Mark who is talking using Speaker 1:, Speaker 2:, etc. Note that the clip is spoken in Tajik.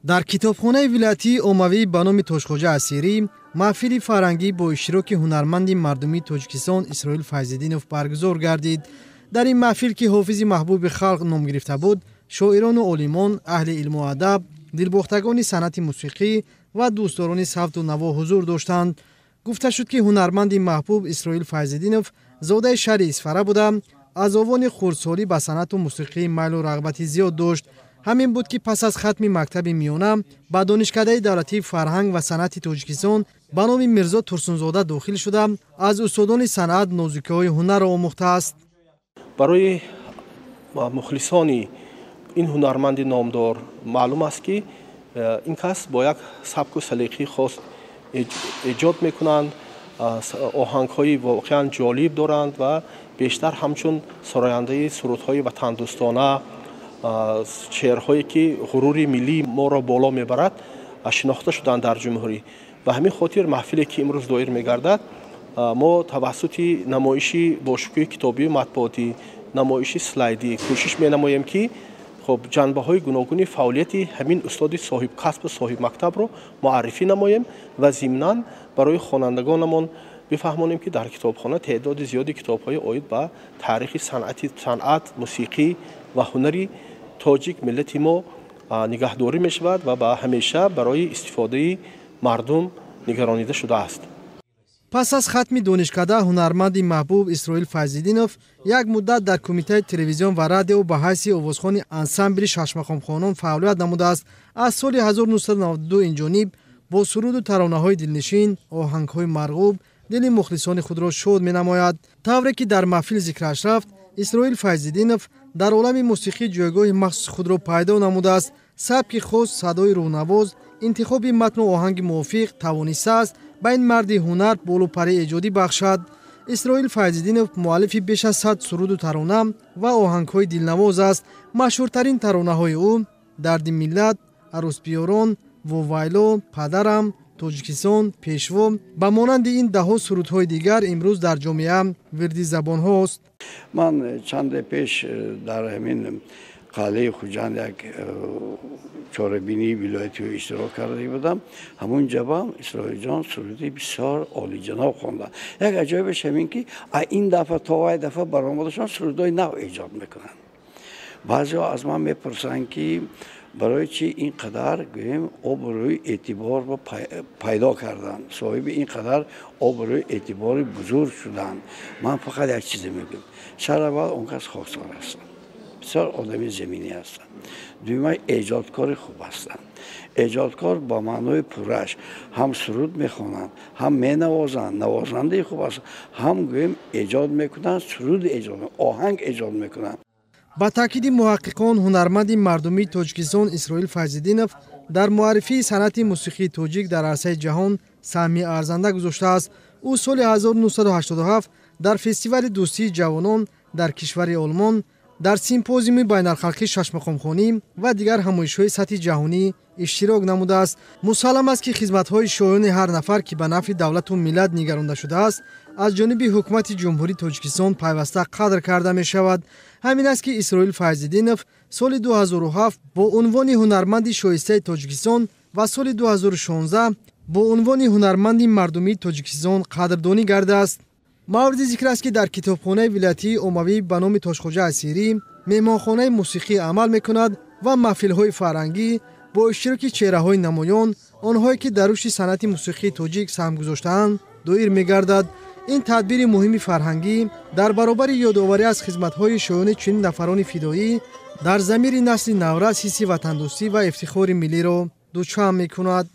Speaker 1: Дар китобхонаи вилоятии оммавӣ ба номи Тошхоҷа Асирӣ маҳфили фарҳангӣ бо иштироки ҳунарманди мардумии Тоҷикистон Исроил Файзиддинов баргузор гардид. Дар ин маҳфил, ки ҳофизи маҳбуби халқ ном гирифта буд, шоирону олимон, аҳли илму адаб, дилбохтагони санъати мусиқӣ ва дӯстдорони савту наво ҳузур доштанд. Гуфта шуд, ки ҳунарманди маҳбуб Исроил Файзиддинов зодаи шаҳри Исфара буда, аз овони хурдсолӣ ба санъату мусиқӣ майлу рағбати зиёд дошт. Ҳамин буд, ки пас аз хатми мактаби миёна ба Донишкадаи давлатии фарҳанг ва санъати Тоҷикистон ба номи Мирзо Турсунзода дохил шуда, аз устодони санъат нозукиҳои ҳунарро омӯхтааст.
Speaker 2: Барои мухлисони ин ҳунарманди номдор маълум аст, ки ин кас бо як сабку салиқаи хос эҷод мекунанд, оҳангҳои воқеан ҷолиб доранд ва бештар ҳамчун сарояндаи сурудҳои ватандӯстона, шеърҳое ки ғурури миллии моро боло мебарад, шинохта шуданд дар ҷумҳурӣ. Ба ҳамин хотир маҳфиле, ки имрӯз доир мегардад, мо тавассути намоиши бошукӯҳи китобию матбуотӣ, намоиши слайдӣ кӯшиш менамоем, ки хуб ҷанбаҳои гуногуни фаъолияти ҳамин устоди соҳибкасбу соҳибмактабро муаррифӣ намоем ва зимнан барои хонандагонамон бифаҳмонем, ки дар китобхона теъдоди зиёди китобҳои оид ба таърихи санъат, мусиқӣ ва ҳунари тоҷик, миллати мо нигаҳдорӣ мешавад ва ба ҳамеша барои истифодаи мардум нигаронида шудааст.
Speaker 1: Пас аз хатми донишкада ҳунарманди маҳбуб Исроил Файзиддинов як муддат дар Кумитаи телевизион ва радио ба ҳайси овозхони ансамбли шашмақомхонон фаъолият намудааст. Аз соли 1992 инҷониб бо суруду таронаҳои дилнишин, оҳангҳои марғуб дили мухлисони худро шод менамояд. Тавре ки дар маҳфил зикраш рафт, Исроил Файзиддинов дар олами мусиқӣ ҷойгоҳи махсуси худро пайдо намудааст. Сабки хос, садои рӯҳнавоз, интихоби матну оҳанги мувофиқ тавонистааст ба ин марди ҳунар болупари эҷодӣ бахшад. Исроил Файзиддинов муаллифи беш аз 100 суруду тарона ва оҳангҳои дилнавоз аст. Машҳуртарин таронаҳои ӯ «Дарди миллат», «Арӯсбиёрон», «Вовайло», «Падарам», «Тоҷикистон», «Пешво» ба монанди ин даҳҳо сурудҳои дигар имрӯз дар ҷомеа вирди забонҳост.
Speaker 3: Ман чанде пеш дар ҳамин қалъаи Хуҷанд як чорабинии вилоятиро иштирок карда будам. Ҳамун ҷабам Исроилҷон суруди бисёр олиҷаноб хонданд. Як аҷоибаш ҳамин, ки ин дафъа то вай дафъа баромадашон сурудҳои нав эҷод мекунанд. Баъзеҳо аз ман мепурсанд, ки барои чӣ ин қадар, гӯем, обрӯи эътибор пайдо карданд, соҳиби ин қадар обрӯи эътибори бузург шуданд. Ман фақат як чизе мегӯям: сар аввал, он кас хоксор ҳастанд, бисёр одами заминӣ ҳастанд. Дуюма, эҷодкори хуб ҳастанд. Эҷодкор ба маънои пурраш: ҳам суруд мехонанд, ҳам менавозанд, навозандаи хуб ҳастанд, ҳам, гӯем, эҷод мекунанд, суруд эҷод, оҳанг эҷод мекунанд.
Speaker 1: Ба таъкиди муҳаққиқон, ҳунарманди мардумии Тоҷикистон Исроил Файзиддинов дар муаррифии санъати мусиқии тоҷик дар арсаи ҷаҳон саҳми арзанда гузоштааст. Ӯ соли 1987 дар фестивали дӯстии ҷавонон дар кишвари Олмон, дар симпозиуми байналхалқии шашмақомхонӣ ва дигар ҳамоишҳои сатҳи ҷаҳонӣ иштирок намудааст. Мусаллам аст, ки хизматҳои шоёни ҳар нафар, ки ба нафъи давлату миллат нигаронда шудааст, аз ҷониби ҳукумати Ҷумҳурии Тоҷикистон пайваста қадр карда мешавад. Ҳамин аст, ки Исроил Файзиддинов соли 2007 бо унвони ҳунарманди шоистаи Тоҷикистон ва соли 2016 бо унвони ҳунарманди мардумии Тоҷикистон қадрдонӣ гардааст. Мавриди зикр аст, ки дар китобхонаи вилоятии оммавӣ ба номи Тошхоҷа Асирӣ меҳмонхонаи мусиқӣ амал мекунад ва маҳфилҳои фарҳангӣ бо иштироки чеҳраҳои намоён, онҳое ки дар рушди санъати мусиқии тоҷик саҳм гузоштаанд, доир мегардад. Ин тадбири муҳими фарҳангӣ дар баробари ёдоварӣ аз хизматҳои шоёни чунин нафарони фидоӣ дар замири насли наврас ҳисси ватандӯстӣ ва ифтихори миллиро дучам мекунад.